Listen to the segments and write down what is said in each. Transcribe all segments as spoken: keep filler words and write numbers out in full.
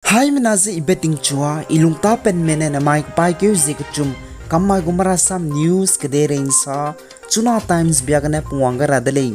Haimena ze i beting chua, i lungta penme ne namai kepaîkeu zie kechum, kammai gu marasam news kedeirei nsa, Chuna Times bia gene pungwang gai ra de lei.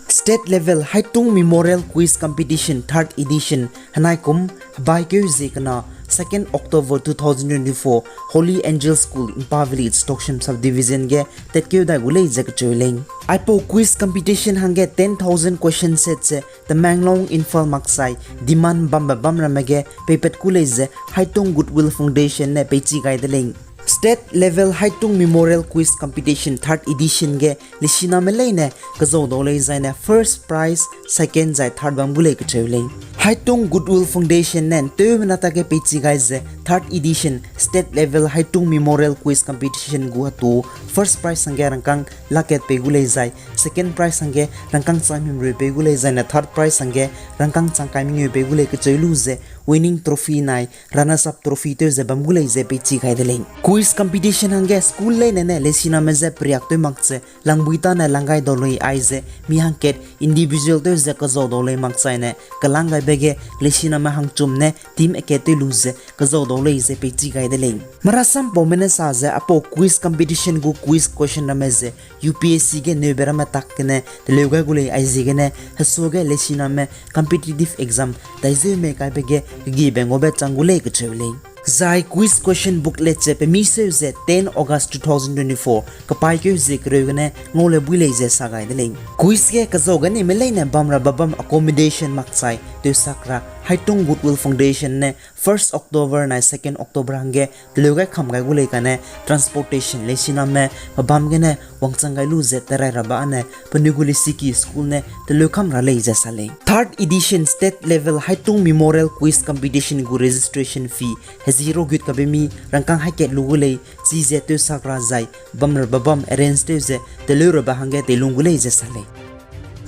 State Level Haitung Memorial Quiz Competition third edition henai kum hebaikeu zie kena second October two thousand twenty-four Holy Angel School, Imphal Village, Toksem Subdivision ge tatkeu dai gu lei ze kacheu lei. Aipau quiz competition hangge ten thousand question set ze Tamenglong, Imphal makchai demand bambe bam ramme ge peipat ku lei ze Haitung Goodwill Foundation ne peichi gai de lei. State Level Haitung Memorial Quiz Competition third edition ge lesiname leine kezau dau lei zaine first prize, second zai third bam gu lei kacheu lei. Haitung Goodwill Foundation ne nteumena tage peichi gai ze third edition State Level Haitung Memorial Quiz Competition gu hetu first prize hangge rangkâng lakat pei gu lei zai, second prize hangge rangkâng chang himreu pei gu lei zaine third prize hangge rangkâng chang kai mengeu pei gu lei kacheu lu ze winning trophy nai runners up trophy tew ze bam gu lei ze peichi gai de lei. Quiz competition hangge school leine ne lesiname je periak tew mak ze langbui tane lang gai dau lui aize mi hangkat individual tew ze kezau dau lei makchaine kelang gaibe ge lesiname hangchum ne team akat tew lu ze kezau dau lei ze peichi gai de lei. Marasampaume ne sa ze aipau quiz competition gu quiz question ramme ze U P S C ge neube ramme tak gene teleu gai gu lei aiziegene hesuage lesiname competitive exam daizeu mei kaibe ge kegiebe ngaube chang gu lei kacheu lei. Zai quiz question booklet ze pemi seu ze ten August two thousand twenty-four kepaîkeu zie kereu gene ngau le bui lei ze sa gai de lei. Quiz ge kezau gene me leine bam ra babam accommodation makchai tewsak ra Haitung Goodwill Foundation ne first October nai second October hangge teleu gai kam gai gu lei kane transportation lesiname pebam gene wangchang gai lu ze terai rabe ane penui gu lesiki school ne teleu kam ra lei ze sa lei. Third edition state level Haitung Memorial Quiz Competition gu registration fee hezi rogut kabe mi rangkâng haikat lu gu lei, chize tewsak ra zai bam rabe bam arrange tew ze teleu rabe hangge teilung gu lei ze sa lei.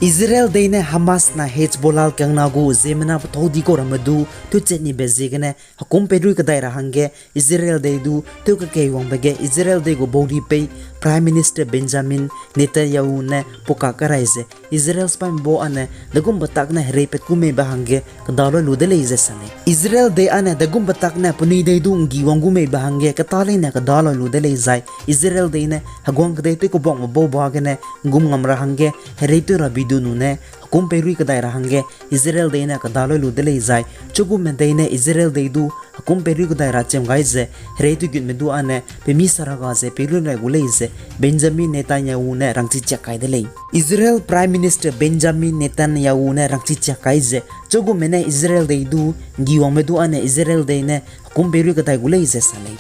Israel dei ne Hamas na Hezbollah kiangna gu ziemmena pethâu di kau ramme du tewchat nibe ziegene hekum peirui kedai ra hangge Israel dei du tew kakei wangbe ge Israel dei gu baudi pei Prime Minister Benjamin Netanyahu ne pukak kerai ze Israel sipaime bau ane degumbe tak ne herei pat ku meibe hangge kedaloi lu de lei ze sa lei. Israel dei ane degumbe tak ne penui dei du nggi wang gu meibe hangge keta leine kedaloi lu de lei zai Israel dei ne heguang kedei tew kebuakme bau ba gene ngum ngam ra hangge herei tew rabe du nune hekum peirui kedai ra hangge Israel dei ne kedaloi lu de lei zai, chugume dei ne Israel dei du hekum peirui kedai ra chiam gai ze herei tewgutme du ane pemi saraga ze peirui gai gu lei ze Benjamin Netanyahu ne rangchi chiak kai de lei. Israel Prime Minister Benjamin Netanyahu ne rangchi chiak kai ze chugume ne Israel dei du nggi wangme du ane Israel dei ne hekum peirui kedai gu lei ze sa lei.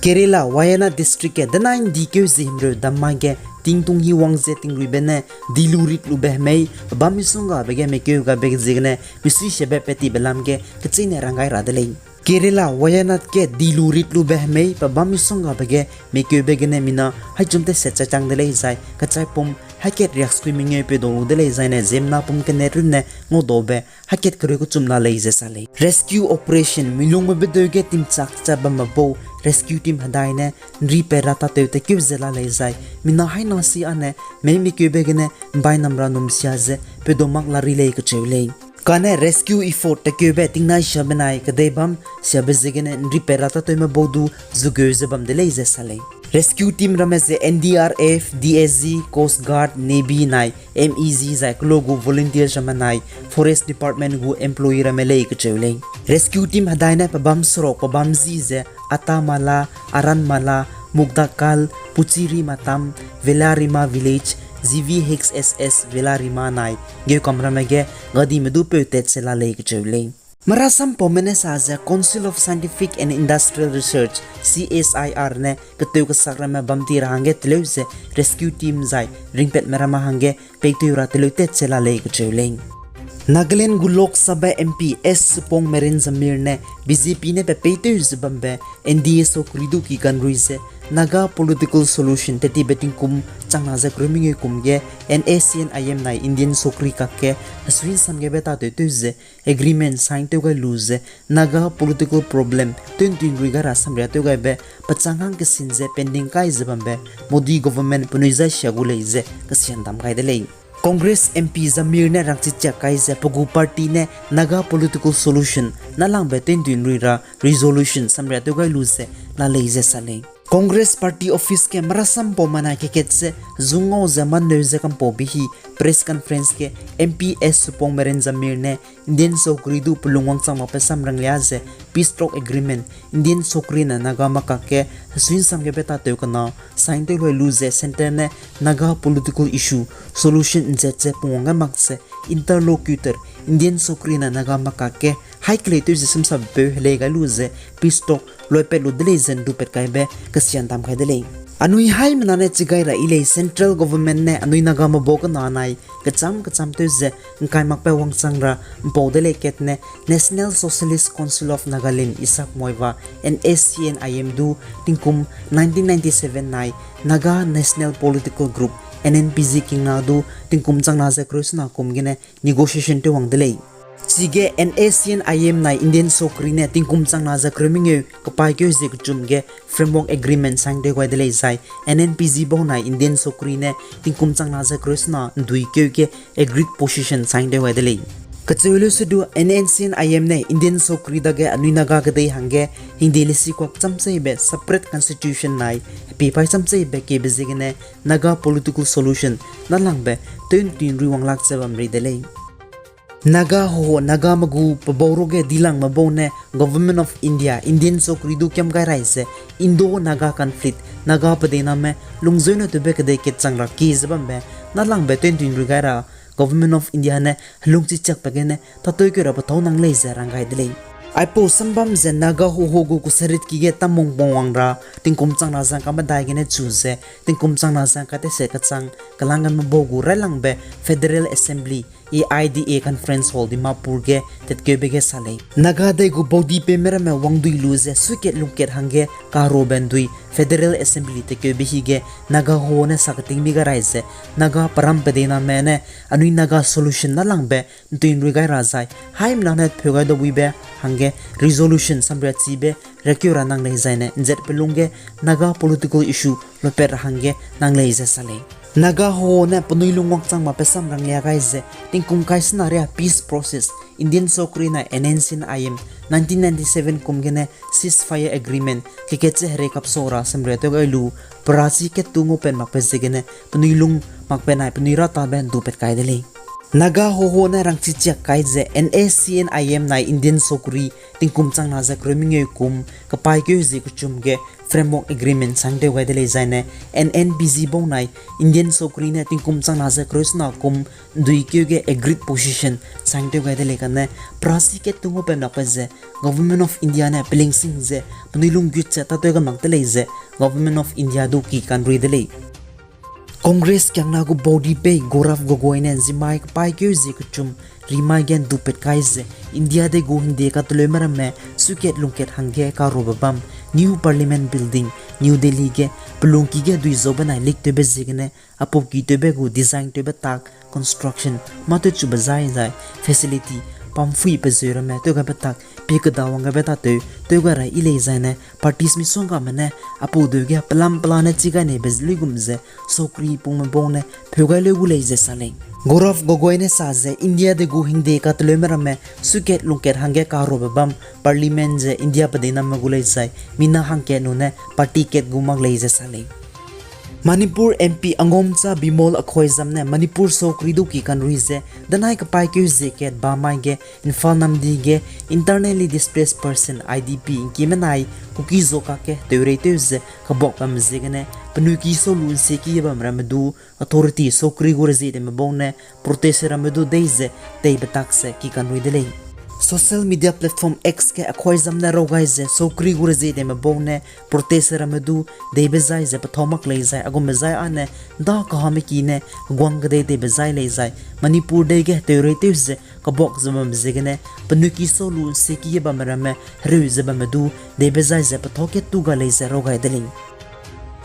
Kerala Wayanad District ge denai ndikeu ze himreu dam mai ge tingtung hi wang ze tingruibe ne di lu rit lube hemei pebâm misonggabe ge mekeu gabe ziegene misuisiabe pat tibe lam ge kecheîne rang gai ra de lei. Kerala Wayanad ge di lu rit lube hemei pebâm misonggabe ge mekeube gene mina haichum teset chachang de lei zai kechaipum haikat riakskui mengeu peudau lu de lei zaine ziemmena pum kene runne ngaudaube haikat kereu kechum la lei ze sa lei. Rescue operation milungbe bedeu ge timchak cha bambe bau rescue team hedai ne nri pe ra tatew tekeu ze la lei zai mina haina si ane mei mekeube gene mbai namra num sia ze peudau mak la ri lei kacheu lei. Kane rescue effort tekeube tingnai sia benai kedei bam siabe ziegene nri pe ra tatewme bau du zugeu ze bam de lei ze sa lei. Rescue team ramme ze N D R F, D S G, Coast Guard, Navy nai M E G zai kelo gu volunteers ramme nai Forest Department gu employee ramme lei kacheu lei. Rescue team hedai ne pebâm seruk pebâm ji ze Atamala, Aranmala, Mukdakal, Puchiri Matam, Velarima Village, G V H S S Velarima nai geukam ramme ge gadime du peu tat se la lei kacheu lei. Marasampaume ne sa ze Council of Scientific and Industrial Research, C S I R ne ketew kesak ramme bam ti ra hangge teleu ze rescue team zai ringpatme ramme hangge peitew ra teleu tat se la lei kacheu lei. Nagaland gu Lok Sabha M P S Supong Meren Jamir ne B J P ne pe peitew ze bambe N D A sokri du ki ganrui ze Naga political solution tet tibe tingkum changna ze kereu mengeu kum ge N S C N I M nai Indian sokri kakge hesui nsam gebe tatew tew ze agreement sign tew gai lu ze Naga political problem twenty rui gai ra samria tew gaibe pechang hang kesin ze pending kai ze bambe Modi government penui zai sia gu lei ze kesian dam gai de lei. Congress MP Jamir ne rangchi chiak kai ze pe gu party ne Naga political solution nâlangbe tei ’ntui ’nrui ra resolution samria tew gai lu ze la lei ze sa lei. Congress party office ge merasampau manai kekat ze zungau ze manneu ze kampau bi hi press conference ge MP Supongmeren Jamir ne Indian sokri du pe lung wangchang makbe samrang lia ze peace talk agreement Indian sokri ne Naga makak ge hesui ’nsam gebe tatew kena sign tew lui lu ze centre ne Naga political issue solution ’nzat ze pungwang gai mak ze interlocutor Indian sokri ne Naga makak ge haî kelei tew ze semsapeu helei gai lu ze peace talk luipat lu de lei ze ’ndupat kaibe kesian dam kai de lei. Anui haimena ne chigai ra yi lei central government ne anui Nagame bau kena nai kecham kecham tew ze ’ngkai makbe wangchang ra ’mpau de lei kat ne National Socialist Council of Nagaland Ishak Muivah, N S C N I M du tingkum nineteen ninety-seven nai Naga National Political Group, N N P G kingna du tingkum changna ze kereu sena kum gene negotiation tew wang de lei. Chige N S C N I M nai Indian sokri ne tingkum changna ze kereu mengeu kepaîkeu zie kechum ge framework agreement sign tew gai de lei zai N N P G bau nai Indian sokri ne tingkum changna ze kereu sena ’nduikeu ge agreed position sign tew gai de lei. Kacheu leu sedu N S C N I M ne Indian sokri dage anui Naga kedei hangge hingde lesikuak chamcheibe separate constitution nai hepiepai chamcheibe kebe ziegene Naga political solution nâlangbe tei ’ntui ’nrui wang lak ze bam rei de lei. Naga hoho Nagame gu pebau ruge dilangme bau ne Government of India, Indian sokri du kiam gai rai ze Indo-Naga conflict, Naga pedeiname lungzeu ne tewbe kedei kat chang ra kie ze bambe nâlangbe tei ’ntui ’nrui gai ra Government of India ne helungchi chiakbe gene tâtew keu ra pethâu nang lei ze rang gai de lei. Aipau sambam ze Naga hoho gu kusaritki ge tamung pungwang ra tingkum changna zangka medai gene chu ze tingkum changna zangka tese kachang kelangme bau gu railangbe Federal Assembly, A I D A Conference Hall Dimapur ge tatkeube ge sa lei. Naga dei gu baudipeume ramme wangdui lu ze suikat lungkat hangge karobe ’ndui Federal Assembly tatkeube hige Naga hoho ne sa keting mi ga rai ze Naga peram pedeiname ne anui Naga solution nâlangbe ’ntui ’nrui gai ra zai haimena ne peu gai dabuibe hangge resolution samria chibe rakeu ra nang lei zaine ’nzat pe lung ge Naga political issue lupat ra hangge nang lei ze sa lei. Naga hoho ne penui lung wangchang makbe samrang lia gai ze tingkum kai sena ria peace process Indian sokri nai N S C N I M nineteen ninety-seven kum gene ceasefire agreement kekat ze herei kapsau ra samria tew gai lu perachi kattu ngaupat makbe ziegene penui lung makbe nai penui ratabe ’ndupat kai de lei. Naga hoho ne rangchi chiak kai ze N S C N I M nai Indian sokri tingkum changna ze kereu mengeu kum kepaîkeu zie kechum ge framework agreement sign tew gai de lei zaine N N P G bau nai Indian sokri ne tingkum changna ze kereu sena kum ’nduikeu ge agreed position sign tew gai de lei kane perachi kattu ngaupat makbe ze Government of India ne pelingsing ze penui lunggut ze tâtew ga mak de lei ze Government of India du ki kanrui de lei. Congress kiangna gu baudipeu Gaurav Gogoi ne zimai kepaîkeu zie kechum rimai ge ’ndupat kai ze India dei gu hingde kateleume ramme suikat lungkat hangge karobe bam New Parliament Building, New Delhi ge pelungki ge dui zaube nai lik tewbe ziegene apau ki tewbe gu design tewbe tak construction mâ tewchube zai zai facility pamphui pezeu ramme tew gaibe tak pie keda wang gaibe tatew tew gai ra yi lei zaine parties misonggame ne apau deu ge pelam pela ne chi gai neibe luigum ze sokri pungme bau ne peu gai leu gu lei ze sa lei. Gaurav Gogoi ne sa ze India dei gu hingde kateleume ramme suikat lungkat hangge karobe bam Parliament ze India pedeiname gu lei zai mina hangkat nune party kat gu mak lei ze sa lei. Manipur M P Angomcha Bimol Akoijam ne Manipur sokri du ki kanrui ze denai kepaîkeu zie kat ba mai ge Imphal namdi ge Internally Displaced Person, I D P ’ngkime nai Kuki zo kakge teureitew ze kabuak bamme ziegene penui ki sau lu ’nsieki bam ramme du authority sokri gu reziedeme bau ne protest ramme du dei ze teibe tak ze ki kanrui de lei. Social media platform X ge Akoijam ne raw gai ze sokri gu reziedeme bau ne protest ramme du deibe zai ze pethâu mak lei zai a gumme zai â ne ’nda kahame ki ne heguang kedei deibe zai lei zai Manipur dei ge teureitew ze kabuak ze bamme ziegene penui ki sau lu ’nsieki bamme ramme hereu ze bamme du deibe zai ze pethâu kattu ga lei ze raw gai de lei.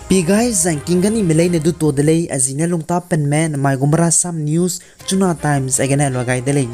Pi gai zangking gani me leine du to de lei, a zi ne lungtapenme namai gu Marasam News, Chuna Times aigene lua gai de lei.